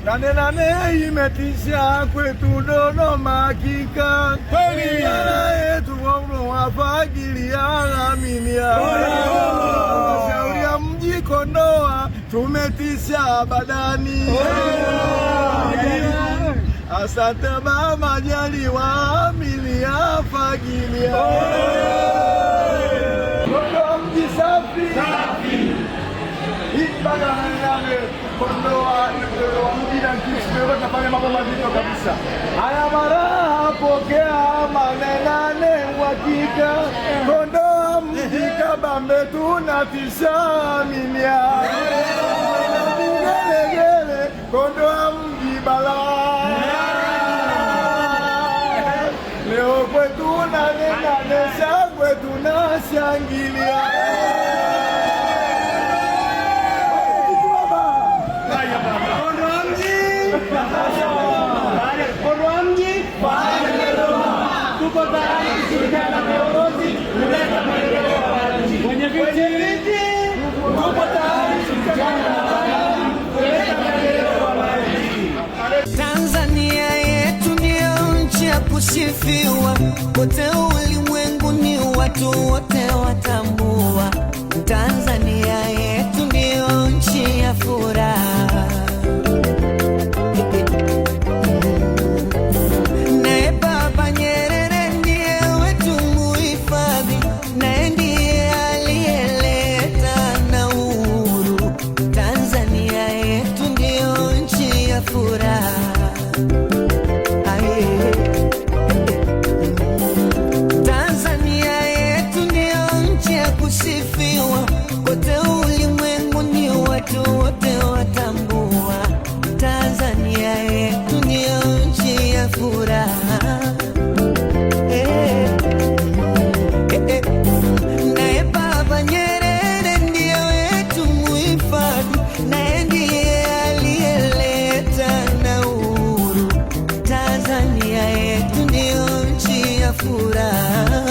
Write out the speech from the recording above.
Nane nane imetisha kwetu Dodoma, hakika Kweli. Wilaya yetu wafagilia aminia Halmashauri ya mji Kondoa tumetisha badani. Asante mama Majaliwa, aminia fagilia. Kondoa mji safi. Hii bana nane Kondoa mji na Kisii tunafanya mambo mazito kabisa. Haya maraha pokea manenane uhakika. Kondoa mji kabambe tunatisha aminia. Vigelegele Kondoa mji balaa. Leo kwetu nane nane shangwe tunashangilia. Kondoa mji. Kondoa mji. Tuko tayari kushirikiana na viongozi kuleta maendeleo kwa wananchi. Mwenyekiti, tuko tayari kushirikiana na wananchi kuleta maendeleo kwa wananchi. Tanzania yetu ndiyo nchi ya kusifiwa, kote ulimwenguni watu wote watambua. Tanzania yetu ndiyo nchi ya furaha. Naye Baba Nyerere ndiye wetu muhifadhi, naye ndiye aliyeleta na uhuru. Tanzania yetu ndiyo nchi ya furaha. Aye. Tanzania yetu ndiyo nchi ya kusifiwa, kote ulimwenguni watu wote watambua. Tanzania yetu ndiyo nchi ya furaha. Eh, eh, eh. Naye Baba Nyerere ndiye wetu muhifadhi, naye ndiye aliyeleta na uhuru. Tanzania yetu ndiyo nchi ya furaha.